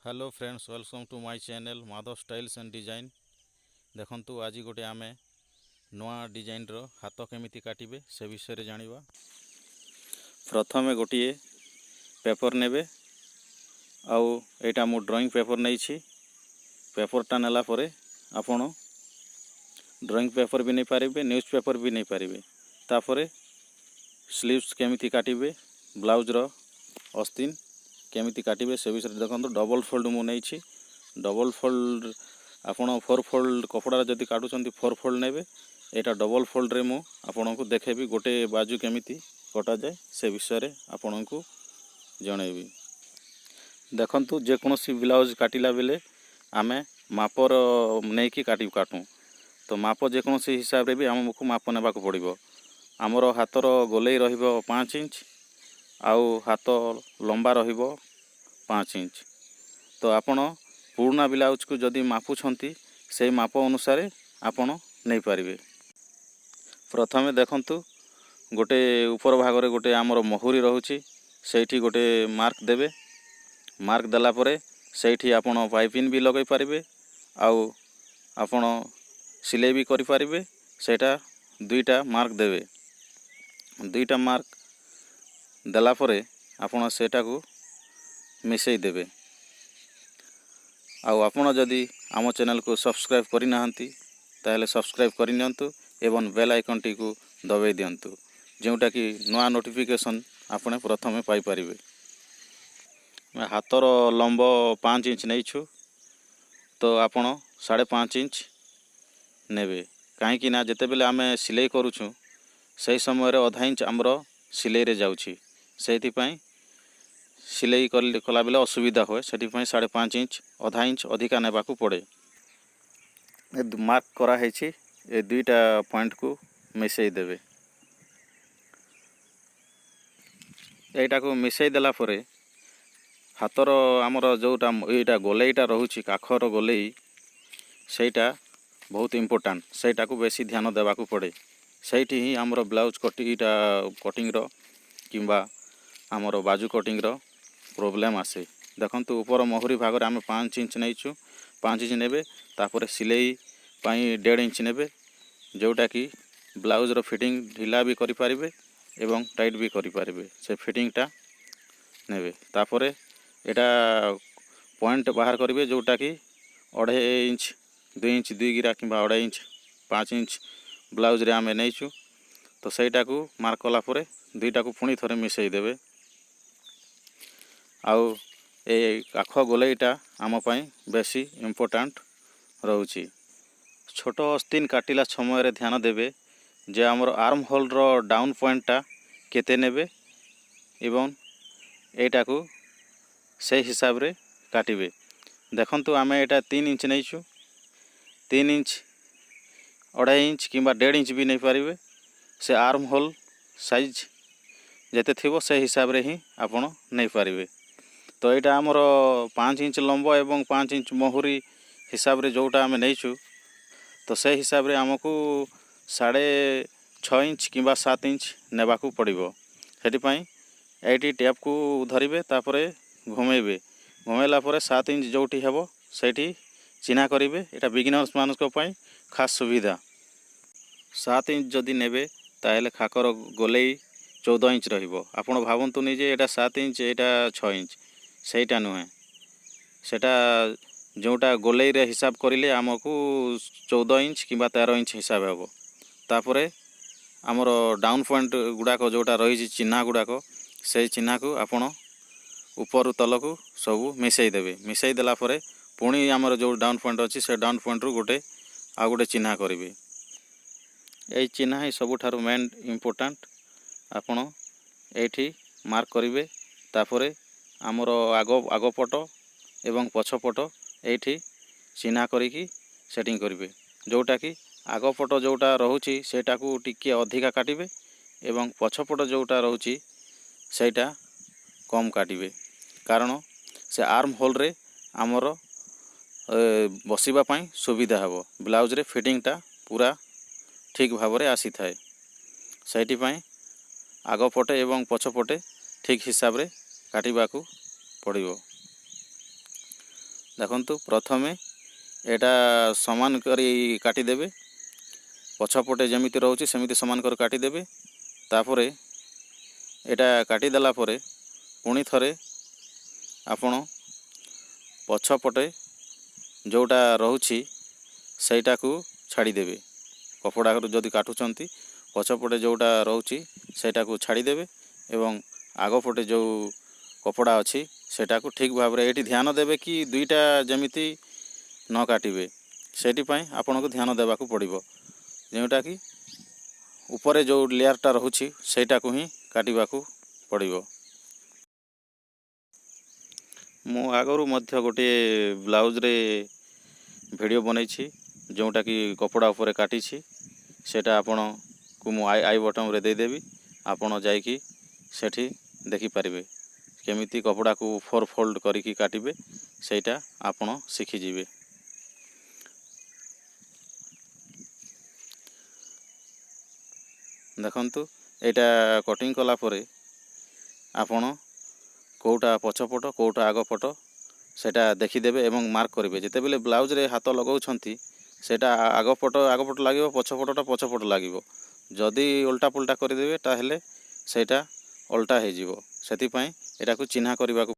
Hello friends, welcome to my channel Madhav Styles and Design। ଦେଖନ୍ତୁ, ଆଜି ଗୋଟେ ଆମେ ନୂଆ ଡିଜାଇନ୍ର ହାତ କେମିତି କାଟିବେ ସେ ବିଷୟରେ ଜାଣିବା। ପ୍ରଥମେ ଗୋଟିଏ ପେପର୍ ନେବେ ଆଉ ଏଇଟା ମୁଁ ଡ୍ରଇଂ ପେପର୍ ନେଇଛି। ପେପର୍ଟା ନେଲା ପରେ ଆପଣ ଡ୍ରଇଂ ପେପର୍ ବି ନେଇପାରିବେ, ନ୍ୟୁଜ୍ ପେପର୍ ବି ନେଇପାରିବେ। ତାପରେ ସ୍ଲିଭ୍ସ କେମିତି କାଟିବେ, ବ୍ଲାଉଜ୍ର ଅସ୍ତିନ କେମିତି କାଟିବେ ସେ ବିଷୟରେ ଦେଖନ୍ତୁ। ଡବଲ୍ ଫୋଲ୍ଡ ମୁଁ ନେଇଛି। ଡବଲ୍ ଫୋଲ୍ଡ, ଆପଣ ଫୋର୍ ଫୋଲ୍ଡ କପଡ଼ାରେ ଯଦି କାଟୁଛନ୍ତି, ଫୋର୍ ଫୋଲ୍ଡ ନେବେ। ଏଇଟା ଡବଲ୍ ଫୋଲ୍ଡରେ ମୁଁ ଆପଣଙ୍କୁ ଦେଖେଇବି, ଗୋଟେ ବାଜୁ କେମିତି କଟାଯାଏ ସେ ବିଷୟରେ ଆପଣଙ୍କୁ ଜଣେଇବି। ଦେଖନ୍ତୁ, ଯେକୌଣସି ବ୍ଲାଉଜ୍ କାଟିଲା ବେଳେ ଆମେ ମାପର ନେଇକି କାଟୁ। ତ ମାପ ଯେକୌଣସି ହିସାବରେ ବି ଆମକୁ ମାପ ନେବାକୁ ପଡ଼ିବ। ଆମର ହାତର ଗୋଲେଇ ରହିବ 5 ଇଞ୍ଚ ଆଉ ହାତ ଲମ୍ବା ରହିବ 5 ଇଞ୍ଚ। ତ ଆପଣ ପୁରୁଣା ବ୍ଲାଉଜ୍କୁ ଯଦି ମାପୁଛନ୍ତି, ସେଇ ମାପ ଅନୁସାରେ ଆପଣ ନେଇପାରିବେ। ପ୍ରଥମେ ଦେଖନ୍ତୁ, ଗୋଟେ ଉପର ଭାଗରେ ଗୋଟେ ଆମର ମହୁରି ରହୁଛି, ସେଇଠି ଗୋଟେ ମାର୍କ ଦେବେ। ମାର୍କ ଦେଲା ପରେ ସେଇଠି ଆପଣ ପାଇପିନ୍ ବି ଲଗାଇ ପାରିବେ ଆଉ ଆପଣ ସିଲେଇ ବି କରିପାରିବେ। ସେଇଟା ଦୁଇଟା ମାର୍କ ଦେବେ। ଦୁଇଟା ମାର୍କ ଦେଲା ପରେ ଆପଣ ସେଇଟାକୁ ମିଶାଇ ଦେବେ। ଆଉ ଆପଣ ଯଦି ଆମ ଚ୍ୟାନେଲକୁ ସବସ୍କ୍ରାଇବ୍ କରିନାହାନ୍ତି, ତାହେଲେ ସବସ୍କ୍ରାଇବ୍ କରିନିଅନ୍ତୁ ଏବଂ ବେଲ୍ ଆଇକନ୍ଟିକୁ ଦବାଇ ଦିଅନ୍ତୁ, ଯେଉଁଟାକି ନୂଆ ନୋଟିଫିକେସନ୍ ଆପଣ ପ୍ରଥମେ ପାଇପାରିବେ। ହାତର ଲମ୍ବ 5 ଇଞ୍ଚ ନେଇଛୁ, ତ ଆପଣ 5.5 ଇଞ୍ଚ ନେବେ। କାହିଁକି ନା ଯେତେବେଳେ ଆମେ ସିଲେଇ କରୁଛୁ, ସେହି ସମୟରେ ଅଧା ଇଞ୍ଚ ଆମର ସିଲେଇରେ ଯାଉଛି। ସେଇଥିପାଇଁ ସିଲେଇ କଲାବେଳେ ଅସୁବିଧା ହୁଏ। ସେଥିପାଇଁ 5.5 ଇଞ୍ଚ, ଅଧା ଇଞ୍ଚ ଅଧିକା ନେବାକୁ ପଡ଼େ। ଏ ମାର୍କ କରାହେଇଛି, ଏ ଦୁଇଟା ପଏଣ୍ଟକୁ ମିଶାଇ ଦେବେ। ଏଇଟାକୁ ମିଶାଇ ଦେଲା ପରେ ହାତର ଆମର ଯେଉଁଟା ଏଇଟା ଗୋଲେଇଟା ରହୁଛି, କାଖର ଗୋଲେଇ, ସେଇଟା ବହୁତ ଇମ୍ପୋର୍ଟାଣ୍ଟ। ସେଇଟାକୁ ବେଶୀ ଧ୍ୟାନ ଦେବାକୁ ପଡ଼େ। ସେଇଠି ହିଁ ଆମର ବ୍ଲାଉଜ୍ କଟିଟା କଟିଂର କିମ୍ବା ଆମର ବାଜୁ କଟିଂର ପ୍ରୋବ୍ଲେମ୍ ଆସେ। ଦେଖନ୍ତୁ, ଉପର ମହୁରି ଭାଗରେ ଆମେ 5 ଇଞ୍ଚ ନେଇଛୁ। 5 ଇଞ୍ଚ ନେବେ, ତାପରେ ସିଲେଇ ପାଇଁ 1.5 ଇଞ୍ଚ ନେବେ, ଯେଉଁଟାକି ବ୍ଲାଉଜ୍ର ଫିଟିଂ ଢିଲା ବି କରିପାରିବେ ଏବଂ ଟାଇଟ୍ ବି କରିପାରିବେ। ସେ ଫିଟିଂଟା ନେବେ। ତାପରେ ଏଇଟା ପଏଣ୍ଟ ବାହାର କରିବେ, ଯେଉଁଟାକି 2.5 ଇଞ୍ଚ, 2 ଇଞ୍ଚ 2 ଗିରା କିମ୍ବା 2.5 ଇଞ୍ଚ, 5 ଇଞ୍ଚ ବ୍ଲାଉଜ୍ରେ ଆମେ ନେଇଛୁ। ତ ସେଇଟାକୁ ମାର୍କ କଲା ପରେ ଦୁଇଟାକୁ ପୁଣି ଥରେ ମିଶାଇ ଦେବେ। ଆଉ ଏ କାଖ ଗୋଲେଇଟା ଆମ ପାଇଁ ବେଶୀ ଇମ୍ପୋର୍ଟାଣ୍ଟ ରହୁଛି। ଛୋଟ ଅସ୍ତିନ କାଟିଲା ସମୟରେ ଧ୍ୟାନ ଦେବେ ଯେ ଆମର ଆର୍ମ ହୋଲ୍ର ଡାଉନ୍ ପଏଣ୍ଟଟା କେତେ ନେବେ ଏବଂ ଏଇଟାକୁ ସେଇ ହିସାବରେ କାଟିବେ। ଦେଖନ୍ତୁ, ଆମେ ଏଇଟା 3 ଇଞ୍ଚ ନେଇଛୁ। 3 ଇଞ୍ଚ, 2.5 ଇଞ୍ଚ କିମ୍ବା 1.5 ଇଞ୍ଚ ବି ନେଇପାରିବେ। ସେ ଆର୍ମ ହୋଲ୍ ସାଇଜ୍ ଯେତେ ଥିବ, ସେଇ ହିସାବରେ ହିଁ ଆପଣ ନେଇପାରିବେ। ତ ଏଇଟା ଆମର 5 ଇଞ୍ଚ ଲମ୍ବ ଏବଂ 5 ଇଞ୍ଚ ମହୁରି ହିସାବରେ ଯେଉଁଟା ଆମେ ନେଇଛୁ, ତ ସେଇ ହିସାବରେ ଆମକୁ 6.5 ଇଞ୍ଚ କିମ୍ବା 7 ଇଞ୍ଚ ନେବାକୁ ପଡ଼ିବ। ସେଥିପାଇଁ ଏଇଠି ଟେପ୍କୁ ଧରିବେ, ତାପରେ ଘୁମେଇବେ। ଘୁମେଇଲା ପରେ 7 ଇଞ୍ଚ ଯେଉଁଠି ହେବ, ସେଇଠି ଚିହ୍ନା କରିବେ। ଏଇଟା ବିଗିନର୍ସମାନଙ୍କ ପାଇଁ ଖାସ୍ ସୁବିଧା। 7 ଇଞ୍ଚ ଯଦି ନେବେ, ତାହେଲେ ଖାକର ଗୋଲେଇ 14 ଇଞ୍ଚ ରହିବ। ଆପଣ ଭାବନ୍ତୁନି ଯେ ଏଇଟା 7 ଇଞ୍ଚ, ଏଇଟା 6 ଇଞ୍ଚ, ସେଇଟା ନୁହେଁ। ସେଇଟା ଯେଉଁଟା ଗୋଲେଇରେ ହିସାବ କରିଲେ ଆମକୁ 14 ଇଞ୍ଚ କିମ୍ବା 13 ଇଞ୍ଚ ହିସାବ ହେବ। ତାପରେ ଆମର ଡାଉନ୍ ପଏଣ୍ଟ ଗୁଡ଼ାକ ଯେଉଁଟା ରହିଛି, ଚିହ୍ନା ଗୁଡ଼ାକ, ସେଇ ଚିହ୍ନାକୁ ଆପଣ ଉପରୁ ତଳକୁ ସବୁ ମିଶାଇ ଦେବେ। ମିଶାଇ ଦେଲା ପରେ ପୁଣି ଆମର ଯେଉଁ ଡାଉନ୍ ପଏଣ୍ଟ ଅଛି, ସେ ଡାଉନ୍ ପଏଣ୍ଟରୁ ଗୋଟେ ଆଉ ଗୋଟେ ଚିହ୍ନା କରିବେ। ଏଇ ଚିହ୍ନା ହିଁ ସବୁଠାରୁ ମେନ୍ ଇମ୍ପୋର୍ଟାଣ୍ଟ। ଆପଣ ଏଇଠି ମାର୍କ କରିବେ। ତାପରେ ଆମର ଆଗ ପଟ ଏବଂ ପଛ ପଟ ଏଇଠି ଚିହ୍ନା କରିକି ସେଟିଂ କରିବେ, ଯେଉଁଟାକି ଆଗ ପଟ ଯେଉଁଟା ରହୁଛି, ସେଇଟାକୁ ଟିକିଏ ଅଧିକା କାଟିବେ ଏବଂ ପଛପଟ ଯେଉଁଟା ରହୁଛି, ସେଇଟା କମ୍ କାଟିବେ। କାରଣ ସେ ଆର୍ମ ହୋଲ୍ରେ ଆମର ବସିବା ପାଇଁ ସୁବିଧା ହେବ, ବ୍ଲାଉଜ୍ରେ ଫିଟିଂଟା ପୁରା ଠିକ୍ ଭାବରେ ଆସିଥାଏ। ସେଇଥିପାଇଁ ଆଗ ପଟେ ଏବଂ ପଛ ପଟେ ଠିକ୍ ହିସାବରେ କାଟିବାକୁ ପଡ଼ିବ। ଦେଖନ୍ତୁ, ପ୍ରଥମେ ଏଇଟା ସମାନ କରି କାଟିଦେବେ। ପଛପଟେ ଯେମିତି ରହୁଛି, ସେମିତି ସମାନ କରି କାଟିଦେବେ। ତାପରେ ଏଇଟା କାଟିଦେଲା ପରେ ପୁଣି ଥରେ ଆପଣ ପଛପଟେ ଯେଉଁଟା ରହୁଛି, ସେଇଟାକୁ ଛାଡ଼ିଦେବେ। କପଡ଼ାରୁ ଯଦି କାଟୁଛନ୍ତି, ପଛପଟେ ଯେଉଁଟା ରହୁଛି ସେଇଟାକୁ ଛାଡ଼ିଦେବେ ଏବଂ ଆଗପଟେ ଯେଉଁ କପଡ଼ା ଅଛି, ସେଇଟାକୁ ଠିକ୍ ଭାବରେ ଏଇଠି ଧ୍ୟାନ ଦେବେ କି ଦୁଇଟା ଯେମିତି ନ କାଟିବେ, ସେଇଥିପାଇଁ ଆପଣଙ୍କୁ ଧ୍ୟାନ ଦେବାକୁ ପଡ଼ିବ। ଯେଉଁଟାକି ଉପରେ ଯେଉଁ ଲେୟାରଟା ରହୁଛି, ସେଇଟାକୁ ହିଁ କାଟିବାକୁ ପଡ଼ିବ। ମୁଁ ଆଗରୁ ମଧ୍ୟ ଗୋଟିଏ ବ୍ଲାଉଜରେ ଭିଡ଼ିଓ ବନେଇଛି, ଯେଉଁଟାକି କପଡ଼ା ଉପରେ କାଟିଛି। ସେଇଟା ଆପଣଙ୍କୁ ମୁଁ I ବଟନ୍ରେ ଦେଇଦେବି, ଆପଣ ଯାଇକି ସେଠି ଦେଖିପାରିବେ। କେମିତି କପଡ଼ାକୁ ଫୋର୍ ଫୋଲ୍ଡ କରିକି କାଟିବେ, ସେଇଟା ଆପଣ ଶିଖିଯିବେ। ଦେଖନ୍ତୁ, ଏଇଟା କଟିଂ କଲା ପରେ ଆପଣ କେଉଁଟା ପଛପଟ, କେଉଁଟା ଆଗପଟ, ସେଇଟା ଦେଖିଦେବେ ଏବଂ ମାର୍କ କରିବେ। ଯେତେବେଳେ ବ୍ଲାଉଜରେ ହାତ ଲଗାଉଛନ୍ତି, ସେଇଟା ଆଗପଟ ଆଗପଟ ଲାଗିବ, ପଛପଟଟା ପଛପଟ ଲାଗିବ। ଯଦି ଓଲଟା ପଲଟା କରିଦେବେ, ତାହେଲେ ସେଇଟା ଓଲଟା ହେଇଯିବ। ସେଥିପାଇଁ ଏଟାକୁ ଚିହ୍ନା କରିବାକୁ